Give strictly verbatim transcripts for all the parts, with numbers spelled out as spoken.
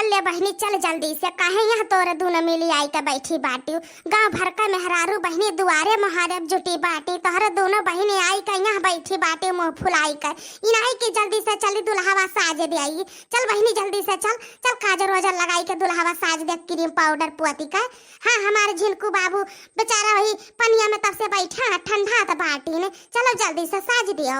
ले बहिनी, चल जल्दी से, काहे यहाँ तोरे दूनो मिली आई के बैठी बाटिउ। गाँव भर का मेहरारू बहिनी दुआरे मोहारे जुटी बाटी, तोहरे दूनो बहिनी आई के यहाँ बैठी बाटी मुँह फुलाई के। इनाई के जल्दी से चली दुल्हवा साज दे आई। चल बहिनी जल्दी से चल, चल काजर वाजर लगाई के दुल्हवा साज दे, क्रीम पाउडर पोती के। हाँ, हमार झिनकू बाबू बेचारा वही पनिया में तब से बैठा है, ठंडा त बाटी ने। चलो जल्दी से साज दियो।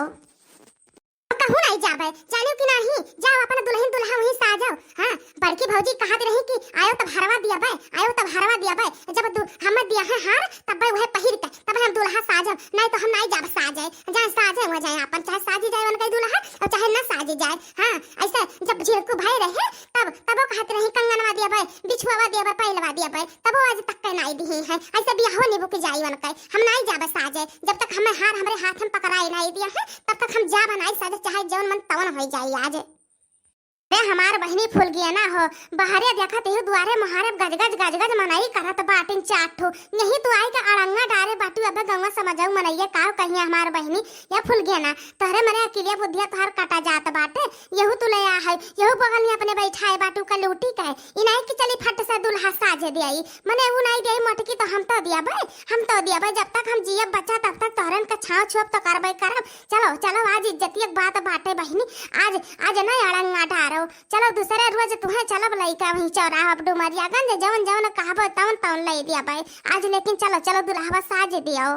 कहूँ नहीं जाबे, जानियो कि नहीं, जाओ अपन दुल्हन दुल्हा वहीं साजो। हाँ, बड़की भौजी कहत रही कि आयो तब हरवा दियाबे, आयो तब हरवा दियाबे। जब दु-, हम दिया है हार, तब वह पहिर के, तब हम दुल्हा साजब, नहीं तो हम नहीं जाब साजे। जाए साजे, वह जाए अपन, चाहे साजी जाए उनका दुल्हा और चाहे ना साजी जाए। हाँ, ऐसे जब झिरकू भाई रहे, तब, तबो कहत रही कंगनवा दियाबे, बिछुआवा दियाबे, पैलवा दियाबे, तबो आज तक के नहीं दिही है। ऐसे बियाहो निबुक जाई उनके, हम नहीं जाब साजे, जब तक हमें हार हमरे हाथ में पकड़ाए नहीं दिया है। तब तक हम जाब नाई साजे, चाहे जौन मन तवन होइ जाई आज। रे हमार बहिनी फुलगेना हो, बहरे देखत एहू दुआरे मोहारे गजगज गजगज मनई करत बाटिन चार ठो। यही तू आई के अड़ंगा डारे बाटू, अबे गौवा समझऊ मनइया का कहिया हमार बहिनी। या फुलगेना, तोहरे मरे अकिलिया बुद्धिया तोहार कटा जात बाटे। यहू तू ले आ है, यहू बगल में अपने बैठाए बाटू का लूटी के। इनाई कि चली फट से दुल्हा साजे दियाई, मने ऊ नाई दियाई मोटकी तो हम तो दियाबे, हम तो दियाबे। जब तक हम जियब बच्चा तब तक तोहरन का छाँव छुअब तो करबे करब। चलो, चलो, आज इज्जतिया के बात बाटे बहिनी, आज, आज ना अड़ंगा डारो। चलो, दूसरे रोज तुहे चलब लइका वहीं चौराहा पे डुमरियागंज, जवन, जवन कहबो तवन, तवन ले दियाबे। आज लेकिन चलो, चलो, दुल्हवा साज दियो।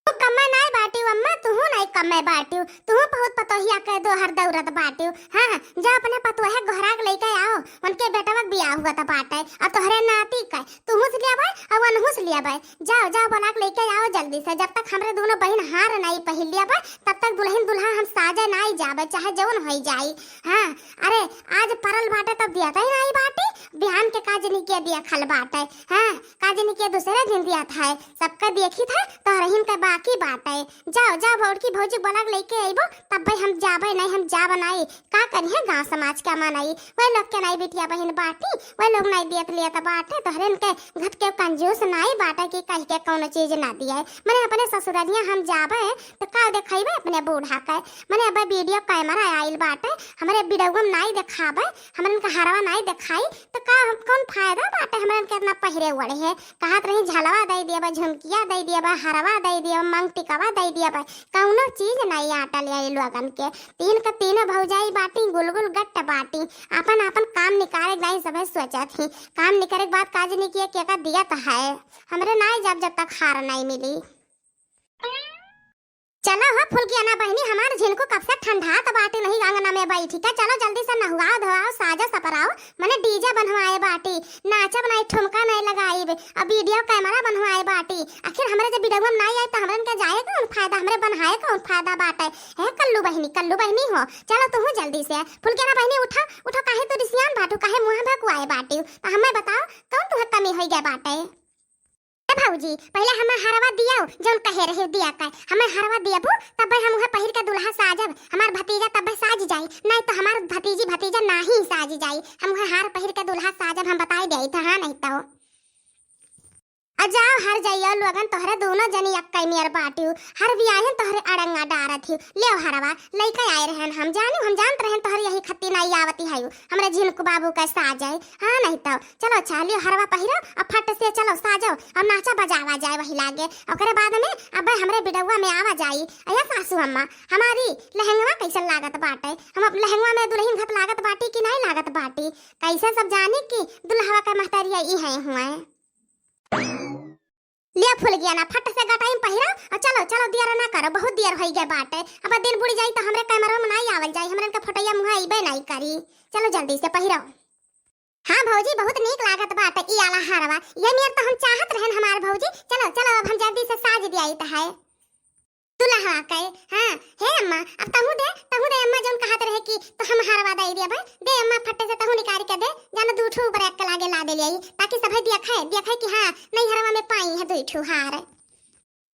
तू कम्मे नाई बाटिउ अम्मा, तुहू नाई कम्मे बाटिउ, तुहू बहुत पतोहिया के दोहर दौरत बाटिउ। हाँ, हाँ, जा अपने पतोहे गोहराक लइके आओ, उनके बेटवा के बियाह हुआ था बाटे, और तोहरे नाती के, तुहू से लियाबे, और उनहू से लियाबे। जाओ, जाओ, बोला के लेके आओ जल्दी से। जब तक हमरे दोनों बहिन हार नाई पहिर लियाबे, तब तक दुल्हन दुल्हा हम साजे नाई जाबे, चाहे जौन होई जाई। हाँ, अरे, आज परल बाटे तब दिया तई नाई बाटे, बिहान के काजनी के दिया खल बाटे। हाँ, काजनी के दूसरे दिन दिया था, सबका देखी था, तोहरहिन के बाकी बाटे। जाओ, जाओ, बड़की भौजी बोला के लेके अइबो, तब भाई हम जाबे नाई, हम जाबे नाई। का करिहे गाँव समाज का मनई, वह लोग के नाई बिटिया बहिन बाटी, वह लोग नाई दियत लियत बाटे, तोहरेन के घत के कंजूस नाई बाटे कि कह के कौनो चीज ना दिए। मने अपने ससुररिया हम जाबे तो का देखइबे अपने बूढ़ा के? मने अब वीडियो कैमरा आइल बाटे, हमरे बिडौगम नाई देखाबे, हमरन का हरवा नाई देखाई तो का हम, कौन फायदा बाटे हमरन के इतना पहिरे ओढ़े है? कहत रही झलवा दे दिया बा, झुमकिया दे दिया बा, हरवा दे दिया बा, मंगटिकवा दे दिया बा, कौनो चीज नाई आटल आई लोगन के। तीन का तीनों भौजाई बाटी, गुलगुल गट्ट बाटी, आपन आपन काम निकारे के नाई सभे सोचत ही। काम निकारे के बाद काज नहीं किए, के का दिया तो है। हमरे नाई जब, जब तक हार नाई मिली। चलो हो फुलगियाना बहिनी, हमार झिनकू कब से ठंडा तो बाटी नहीं अंगना में बैठी के। चलो जल्दी से नहुआओ धोआओ, साजो सपराओ, मने डीजे बनवाए बाटी, नाचब नाई, ठुमका नाई लगाइब, अब वीडियो कैमरा बनवाए बाटी। आखिर हमरे जब वीडियो में नाई आई तो हमरन के जाए कौन फायदा, हमरे बनाए कौन फायदा बाटे? हे कल्लू बहिनी, कल्लू बहिनी हो, चलो तुहू जल्दी से। फुलगियाना बहिनी उठो, उठो, काहे तू रिसियान बाटू, काहे मुँह भकुआए बाटी? तो हमें बताओ कौन तुहे कमी होई गए बाटे? ए भौजी, पहिले हमें हरवा दियो, जौन कहे रहे दिया का। हमें हरवा दियबू, तब हम उहे पहिर के दुल्हा साजब। हमार भतीजा तब साज जाई, नहीं तो हमार भतीजी भतीजा नाही साज जाई। हम उहे हार पहिर के दुल्हा साजब, हम बताई देई था, हाँ नहीं तो। आ जाओ हर जाइयो लोगन, तोहरे दोनों जनी अक्कई नियर बाटियो, हर बियाहन तोहरे अड़ंगा डारत हियो। लेव हरवा, लइका आए रहन, हम जानी, हम जानत रहन तोहरे यही खत्ती नाई आवती है, हमरे झिनकू बाबू के साज है, हाँ नहीं तो। चलो अच्छा, लियो हरवा पहिरो, अब फट से चलो साजो, अब नाचा बजावा जाए वही लागे। ओकरे बाद में अब हमरे बिडौआ में आवा जाई। अया सासू अम्मा, हमारी लहंगवा कैसन लागत बाटे? हम अब लहंगवा में दुल्हन घत लागत बाटी कि नहीं लागत बाटी? कैसे सब जानी कि दुल्हवा का महतरिया ई है हुआ है। लिया फुलगियाना, फट से गटाई में पहिरो और चलो, चलो, दियर ना करो, बहुत दियर होई गए बाटे। अब दिन बुढ़ जाई तो हमरे कैमरा में नहीं आवल जाई, हमरन के फोटोया मुँह अइबे नहीं करी। चलो जल्दी से पहिरो। हाँ भौजी, बहुत नीक लागत बाटे ई आला हरवा। ये नियर तो हम चाहत रहन हमार भौजी। चलो, चलो, अब हम जल्दी से साज दियाई त है दुल्हा के। हाँ, हे अम्मा, अब तहू दे, तहू दे अम्मा, जौन कहत रहे कि तो हम हरवा दे दिया भाई। दे अम्मा, फट्टे से तहू निकाल के दे, जानो दू ठू ऊपर एक के लागे ला दे लियाई, ताकि सभे दिया खाए, दिया खाए कि हाँ, नहीं हरवा में पाई है दू ठू हार।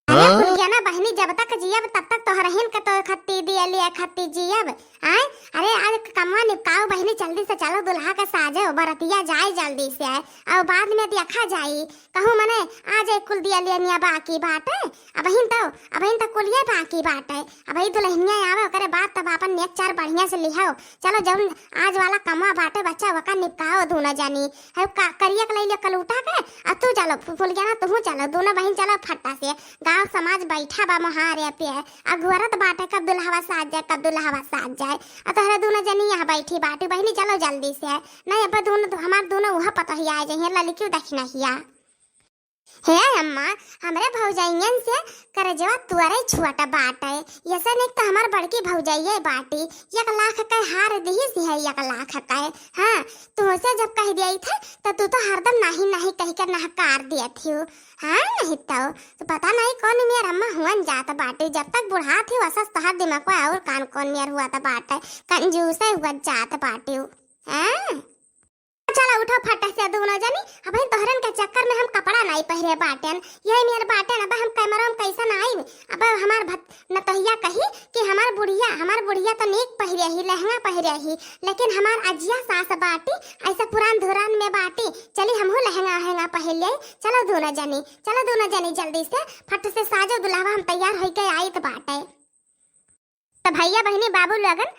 अरे हाँ? फुलगेना बहिनी, जब तक जियब तब तक तोहरहिन के तो खत्ती दिए लिए खत्ती जियब। आय, अरे आज कमवा निपकाओ बहिनी, जल्दी से चलो दुल्हा के साजो, बरतिया जाए जल्दी से। और बाद में देखा जाई, कहूँ मने आज एक कुल दिया लिए निया बाकी बाटे। अबहिन तो, अबहिन तो कुलिया बाकी बाटे। अबही दुल्हनिया आवे, ओकरे बाद तब आपन नेक चार बढ़िया से लिहाओ। चलो जौन आज वाला कमवा बाटे बच्चा, वका निपकाओ दूनो जनी। है का करिया के लइले कलूटा के, आ तू चलो फु-, फुलगेना, तू चलो, दूनो बहिन चलो फट्टा से। गाँव समाज बैठा बा मोहारे पे, आ घुरत बाटे कब दुल्हवा साज जाए, कब दुल्हवा साज जाए। आ तोहरे दूनो जनी यहाँ बैठी बाटी बहिनी, चलो जल्दी से। नहीं अब दूनो, हमार दूनो वह पतोहिया आ जाइए, ललकी दखिनहिया। हे अम्मा, हमरे भौजाइयन से करजवा तुअरे छुअट बाटे। यसे निक तो हमार बड़की भौजाइये बाटी, एक लाख के हार दिहिस है, एक लाख के। हाँ, तुहसे जब कह दिया था, तो तू तो हरदम नाही नाही कह के नहकार दिया थी। हाँ, नहीं तो, तो पता नहीं कौन मेर अम्मा हुअन जात बाटी। जब तक बुढ़ा थी, वसस तोहर दिमाग को और कान कौन मेर हुआ त बाटे, कंजूसे हुआ जात बाटी। हाँ? चलो उठो फट से दूनो जनी, अबहिन तोहरन के चक्कर में हम कपड़ा नाई पहिरे बाटेन, यही मेर बाटेन। अब हम कैमरा में कैसन आईब? अब हमार भत-, नतोहिया कही कि हमार बुढ़िया, हमार बुढ़िया तो नीक पहिरे ही, लहंगा पहिरे ही, लेकिन हमार अजिया सास बाटी, ऐसे पुरान धुरान में बाटी। चली हमहू लहंगा वहंगा पहिर ले। चलो दूनो जनी, चलो दूनो जनी जल्दी से फट से साजो दुल्हवा, हम तैयार होई के आइत बाटे। तो भैया बहिनी बाबू लोगन,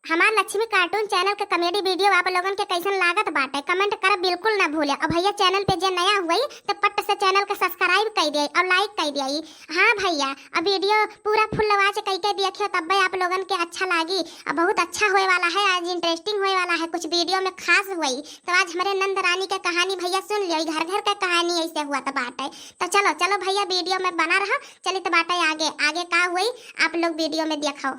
हमार लक्ष्मी cartoon channel के comedy video आप लोगन के कैसन लागत बाटे, comment करब बिल्कुल ना भूले। और भैया channel पे जे नया हुई तो पट से channel के subscribe कर दिए और like कर दिए। हाँ भैया, अब video पूरा full watch कई के देखियो, तब्बे आप लोगन के अच्छा लागी। अब बहुत अच्छा होए वाला है, आज interesting होए वाला है, कुछ video में खास हुई। तो आज हमरे नंद रानी के कहानी भैया सुन लियो, घर घर के कहानी ऐसे हुआ तो बाटे। तो चलो, चलो भैया video में बना रहो, चलित बाटे आगे, आगे का हुई आप लोग video में देखो।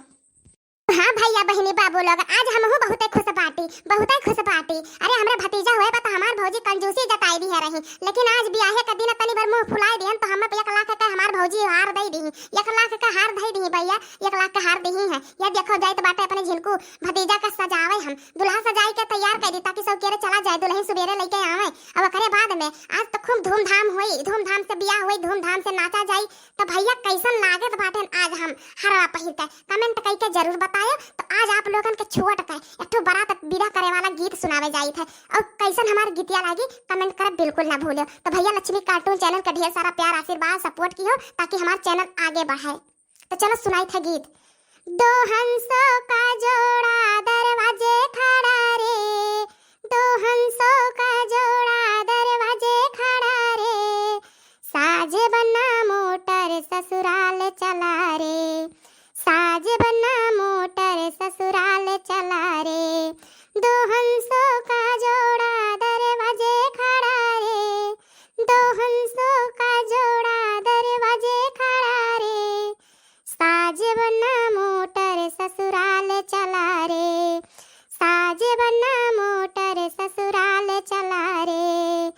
हाँ भैया बहिनी बाबू लोग, आज हमहू बहुते खुश बाटी, बहुते खुश बाटी। अरे हमरे भतीजा हुए बा त हमार भौजी कंजूसी जताई दिहे रही, लेकिन आज बियाहे के दिन तनी भर मुंह फुलाई दिहन तो हमें एक लाख के हमार भौजी हार दई दिही, एक लाख के हार दई दिही भैया, एक लाख के हार दिही है। ये देखो जाइत बाटे अपने झिनकू भतीजा का सजावे, हम दुल्हा सजाई के तैयार कर दी ताकि सब केरे चला जाए, दुल्हन सुबेरे लेके आवे। अब ओकरे बाद में आज तो खूब धूमधाम होई, धूमधाम से बियाह होई, धूमधाम से नाचा जाई। तो भैया कैसन लागत बाटेन आज हम हरवा पहिर के, comment कई के जरूर बतायो। तो आज आप लोगन के छुअट के एक ठो बारात विदा करे वाला गीत सुनावे जाइत है, और कैसन हमार गीतिया लागी comment करब बिल्कुल ना भूलो। तो भैया लक्ष्मी cartoon channel के ढेर सारा प्यार आशीर्वाद support किहो ताकि हमार channel आगे बढ़े। तो चलो सुनाइत है गीत। दो हंसों का जोड़ा दरवाजे खड़ा रे, दो हंसों का जोड़ा दरवाजे खड़ा रे, साज बना मोटर ससुराल चला रे, साज बना मोटर ससुराल चला रे, दो हंसों का जोड़ा दरवाजे खड़ा रे, दो हंसों का जोड़ा दरवाजे खड़ा रे, साज बना मोटर ससुराल चला रे, साज बना मोटर ससुराल चला रे।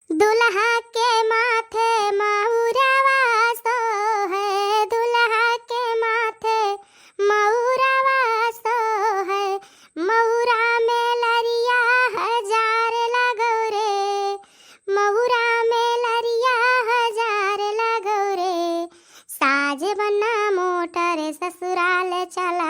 दुल्हा के माथे मौरवा सोहे, दुल्हा के माथे मौरवा सोहे, मौरा में लरिया हजार लगौ रे, मौरा में लरिया हजार लगौ रे, साज बना मोटर ससुराल चला